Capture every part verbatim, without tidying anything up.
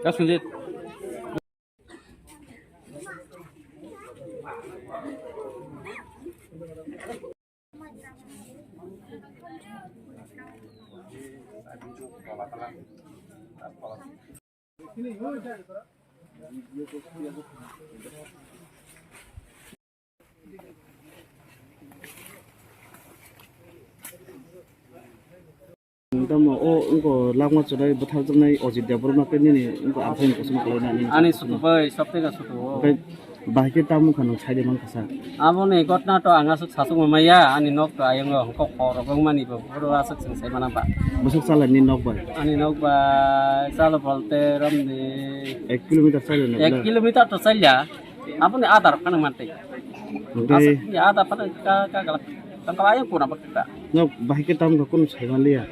Kasunjit. Tamo o wngkha langma chwnai bwtharjaknai Ajit Debbarma khe nini wngkha amthaini kosom khlainani. Ani sutu bai, sab theka sutu o. Tei bahai khe tamo wngkha nwng saide mankha sa? Aboni gotna to ang aswk sachukma maya, ani nok to ayang o hwnkhe khorok wngmani bo, boro aswk chwng sai mana ba. Bwswk chalani nok bai? Ani nok bai chalo bolte romni Ek kilometer chalani ek bwle? Kilometer to chalya. Aboni adar phano mantwi. Hwnkhe aswk ni adar phano ka, ka, ka, tangka ayang kuna bakta. Nok bahai khe tamo wngkha kunu sai manliya.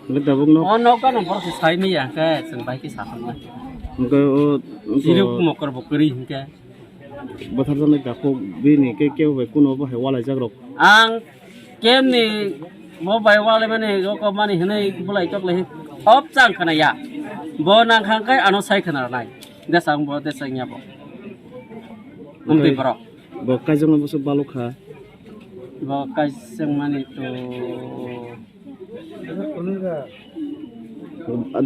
Hwnkhe tabuk nok. O nok gana borok se sai maya hwnkhe chwng bahai khe sathokma. Hwnkhe o, o Siruk mokor bo kwrwi hwnkhe. Bwtharjaknai takhuk bini khe kebo bai kunu bo hai walaijak rok. Ang kemni bo bai walaimani rokmani hwnwi bwlai tok lai hop chang khna ya. Bo nang khang khe ano sai khna nai. Desang bo desang ya bo. Amtwi borok. Bo kaijakma bwswk balok kha. Bo kaijakmani to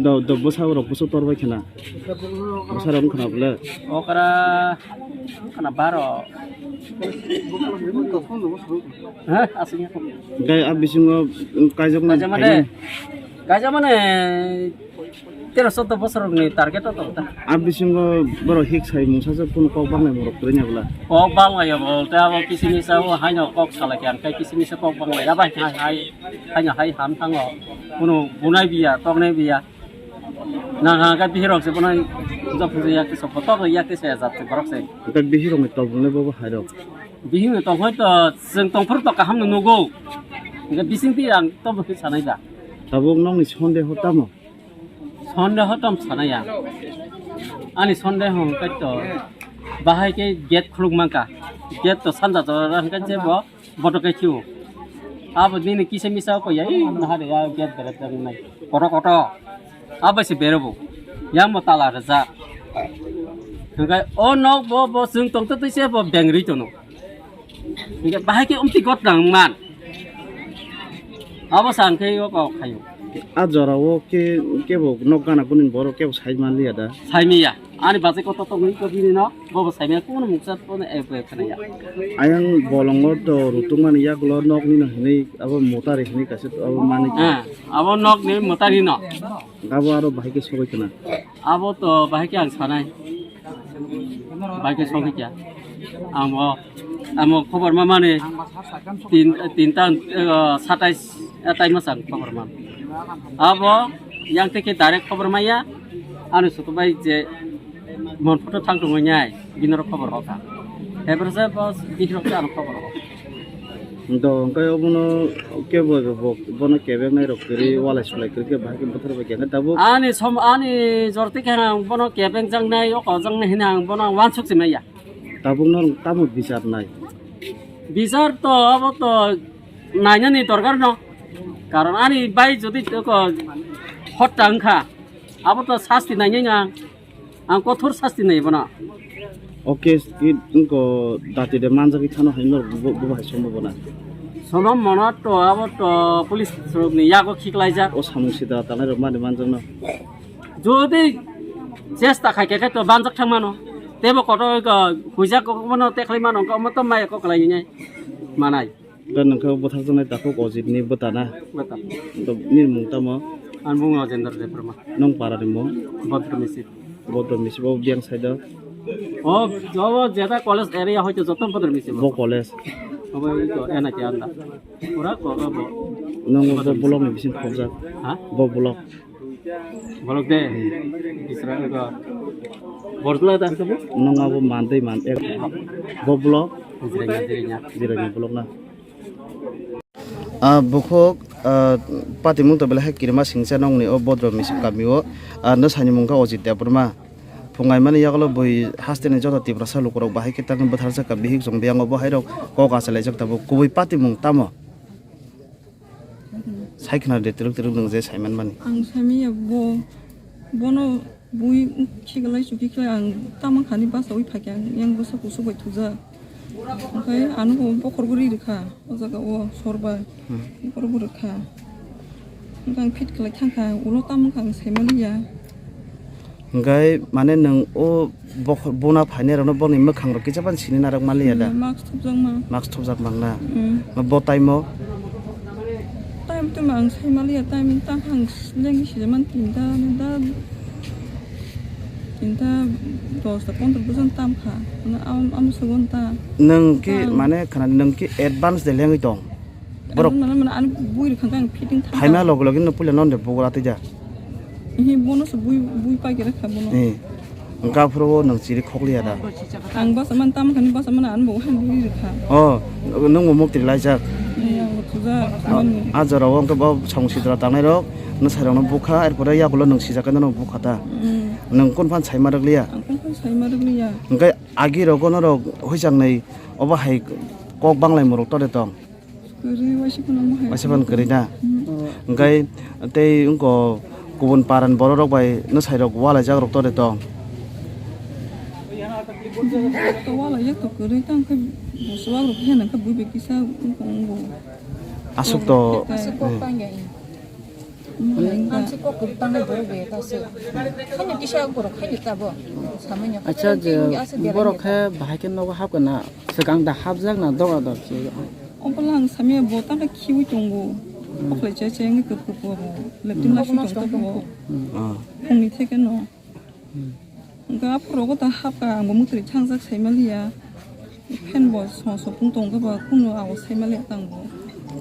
Do, do, bwsa rok bwsa tor bai khna. Bwsa rok wngkha na bwle? Okra wngkha na baro. Ha, aswk ya. Gai a bisingo kaijak na Kaijak mane, kaijak mane tero choudo bosor ni target o tongo ta. A bisingo borok hik sai mungsa se kunu kok bangnai borok kwrwi na bwla? Kok banglai ya bo, te abo kisi misa o haino kok salai khe, ang khe kisi misa kok banglai ya bai hai hai. Haino hai ham thango. Kunu bunai biya, toknai biya. Nang ha khe bihirok se bunai jok se yak se sopo tok yak se jat se borok se. Hwnkhe bihirok ni tobongnai bobo hai rok. Bihirok ni tong hoi to chwng tongphuru to kaham no nugo. Hwnkhe bising ti ang to bo khe sanai da. Tabuk nokni sonde ho tamo? Sonde ho tom sanai ang. Ani sonde ho hwnkhe to bahai khe gate khuluk mankha. Gate to sanja jora hwnkhe je bo Boto khe khiu. Abo nini kisa misa ko ya, ih, naha de ya, gate bere bere nai. Koto koto. Abo se bere bo. Yang mo tala rwjak. Hingkai o nok bo, bo chwng tong twi se bo beng ri tono. Hingkai bahai khe umti got nang man. Abo sang khe o ko khayo. A jora o khe, kebo nok gana boni borok kebo sai man liya da. Sai miya. Ani bachai kotor tongwi ko bini no, bobo saimaya kuno muksa pono ebo khwnaya. Ayang bolongo to rutungmani yagulo nokni no hinwi abo motari hinwi kaisa abo manwi. Ah, abo nokni motari no. Abo aro bahai khe sogwi khna. Abo to bahai khe ang sanai. Bahai khe sogwi kya. Ang bo, amo khobor ma mani tin, tinta, eh, satais, eh, tai masang khobor ma. Abo yang teke direct khobor maya. Ani sutu bai je mon photo thang tongwi nyai, bini rok khobor hoka. Hebrasa bos bini rok ano khobor hoka. Do hwnkhe obono kebo bo, bono kebeng nai rok kwrwi walai sulai kwrwi khe bahai khe bwthar bai khe tabuk. Ani som, ani jor twi khe ang bono kebeng jang nai, oko jang nai hwnwi ang bono wansuk se maya. Tabuk no tamo bichar nai? Bichar to abo to nainani dorkar no. Karon ani bai jodi ko hotta wngkha, abo to sasti nainai ang. Ang kothor sasti nai bono. O case ki ko dati de manjagwi thano hai no bo, bo hai sombo bona. Sono mono to abo to police rok ni yago khiklaijak. O samung sida tanai rok mani manjakno. Jodi chesta khai khe to banjak thang mano. Tebo koto ko huijak ko mono tekhlai mano ko moto maya ko klai ni manai. Da nang khe bwthar janai takhuk Ajit ni bwta na. Bwta. To nini mung tamo? Ani mung Rajendra Debbarma. Nong para ni mung? Bodro Misi. Bodro Misi bo biyang sai do. O, o jeta college area hoito joto Bodro Misi. Bo college. Obo ito N I T anda. Pura ko bo. Nong bo block ni bising khobjak. Ha? Bo block. Bolok de. Isra ko. Borjula dan ko. Nong abo mandai man ek. Bo block. Jiranya, jiranya. Jiranya block na. Ah, bukhuk, ah, patimung to belai hai kirima singcha nongni o Bodro Misi kamio, ah, no sani mungkha Ajit Debbarma. Phungaimani yagulo bui hasteni joto Tiprasa lukurok bahai khe tangwi bwtharjak kha bihik chwng biyang o bo hairok kok achalaijak tabuk kubui patimung tamo? Sai khna de twrwk twrwk nwng je sai man mani. Ang saimanya bo, bono bui khiklai chukhi khlai ang tamo khani basaui phakhe ang yang bwsa kusuk bai thujak. Okhai ano bo bokhor bo ri rwkha o jaga o sor bai. Hmm. Bokhor bo rwkha. Okhai ang fit khlai thangkha ulo tamo kha ang saimaliya. Hingkai mane nwng o bok-, bona phainairokno bokni mwkhangrok kisa phano sini narwk manliya da? Mm, mask thupjakma. Mask thupjak mangna? Mm. Bo time-o? Time tuma ang sai manliya, time tangkha ang lengwi sijaman tinta, da, tinta dosta pondro bwsang tamkha. Ano am, am sugon ta. Nwng ki, ah, mane khna nwng ki advance de lengwi tong? Borok. Ano mane, mane, ano bui rwkha khe ang fitting thangkha. Phaima loge loge no puila non de bugura twi ja. Ehe, bono se bui, bui pai khe rwkha bono. Eh. Hwnkhe aphuru o nwng chiri khokliya da. Ang basa man tam khani basa man ano bo han bui rwkha. Oh, nwng bo mukti laijak. Eh, ang bo thujak, mani. A jora o hwnkhe bo samung sitra tangnai rok, no sai rok no bukha, er pore yagulo nwng sijak khe no bukha ta. Mm. Nwng kun phan sai ma rwkliya? Ang kun phan sai ma rwkliya. Hwnkhe agi rok no rok huichang nai obo hai kok banglai muruk tore tong. Kwrwi waisa phano mo hai. Waisa phano kwrwi na? Hmm. Hwnkhe tei wngko kubun paran borok rok bai nwsai rok walaijak rok tore tong. To walaijak to kwrwi tang khe bo swak rok khe nang khe bui bai kisa wngko wngko. Aswk to. Aswk kok hmm, tang ya. Ang se kok kwrwi tangnai borok bai ta se. Khaina kisa borok khaina ta bo. Samanya. Acha je khaina aswk borok belai khe bahai khe nogo hap kana swkang da hapjak na doga dok se. Obo lang samya bo tangkhe khiwi tongo. Hmm. Oklai cha cha wngwi kwp kwp bo. Leptin hmm, lasu tong ta bo. Hmm. Ah. Phungni theke no. Hmm. Hwnkhe aphuru rogo ta hapkha, ang bo mwtwrwi thangjak saimaliya. Fan bo song sopung tongkhe ba kunu abo saimaliya tang bo.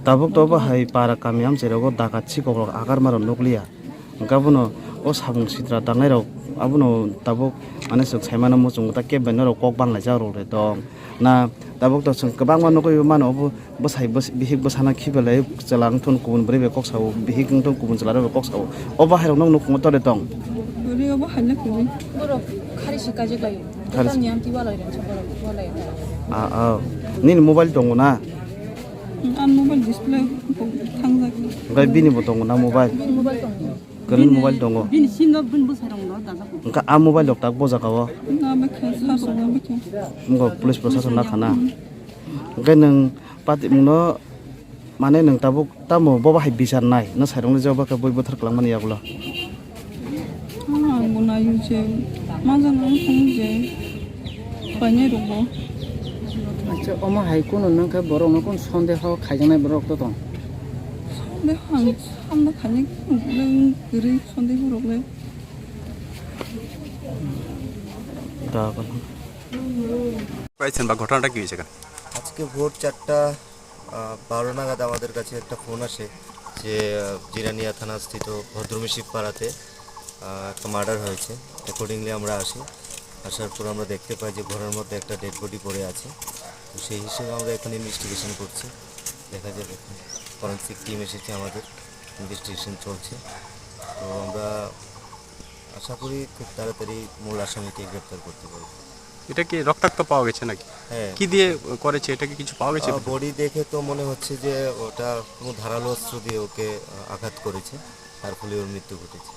Tabuk to bo hai para kami amchai rogo dakat sikok rok agar maro nukliya. Hwnkhe abono o samung sitra tangnai rok abono tabuk mane chwng saimano muchungo ta kebo norok kok banglaijak rok de tong. Na tabuk to chwng kwbangma nugwi mano, obo bwsai bwsai bihik bwsano khiba lai chwla wngthun kubun bwrwi bai kok sao, bihik wngthun kubun chwla rok bai kok sao. Obo hai rok nok nukhungo tore tong. Kwrwi obo hai le kwrwi. Borok khari si kajak lai. Khari si. Total ni amtwi walai rang sa borok walai. Ah, ah. Nini mobile tongo na? Ang mobile display thangjak. Hwnkhe bini bo tongo na mobile? Bini mobile tongo. Kwrwini mobile tongo. Bini sim no bini bwsai rok no dajak. Hwnkhe a mobile rok tak bojak o. Na bwkha, sa song na bwkha. Wngkha police proshashan na khana. Hwnkhe nwng pati mungno mane nwng tabuk tamo bobo hai bichar nai, nwsai rokni jeba khe bui buthar kwlangmani yagulo. Ah, ang bo naio je, ma jani ang thangwi je, painai rok bo. Acha, omo hai kunu nwng khe borok no kunu sondeho khaijaknai borok to tong? Sondeho ang samno khainai kunu bwlai kwrwi sondeho rok le. Da kono. পাইছেন বা ঘটনাটা কি হয়েছে এখানে? আজকে ভোর চারটা, আহ, বারো নাগাদ আমাদের কাছে একটা ফোন আসে যে, আহ, জিরানিয়া থানাস্থিত ভদ্রমিশিক পাড়াতে, আহ, একটা মার্ডার হয়েছে। অ্যাকর্ডিংলি আমরা আসি, আসার পর আমরা দেখতে পাই যে ঘরের মধ্যে একটা ডেড বডি পড়ে আছে। তো সেই হিসেবে আমরা এখন ইনভেস্টিগেশন করছি, দেখা যাবে। এখন ফরেন্সিক টিম এসেছে আমাদের, ইনভেস্টিগেশন চলছে। তো আমরা আশা করি খুব তাড়াতাড়ি মূল আসামিকে গ্রেপ্তার করতে পারবো। এটা কি রক্তাক্ত পাওয়া গেছে নাকি? হ্যাঁ। কি দিয়ে করেছে, এটা কি কিছু পাওয়া গেছে? আহ, বডি দেখে তো মনে হচ্ছে যে ওটা কোনো ধারালো অস্ত্র দিয়ে ওকে, আহ, আঘাত করেছে, তার ফলে ওর মৃত্যু ঘটেছে।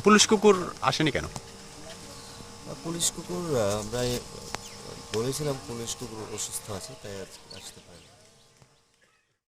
পুলিশ কুকুর আসেনি কেন? আহ, পুলিশ কুকুর, আহ, আমরা এ, বলেছিলাম পুলিশ কুকুর অসুস্থ আছে, তাই আজ আসতে পারেনি।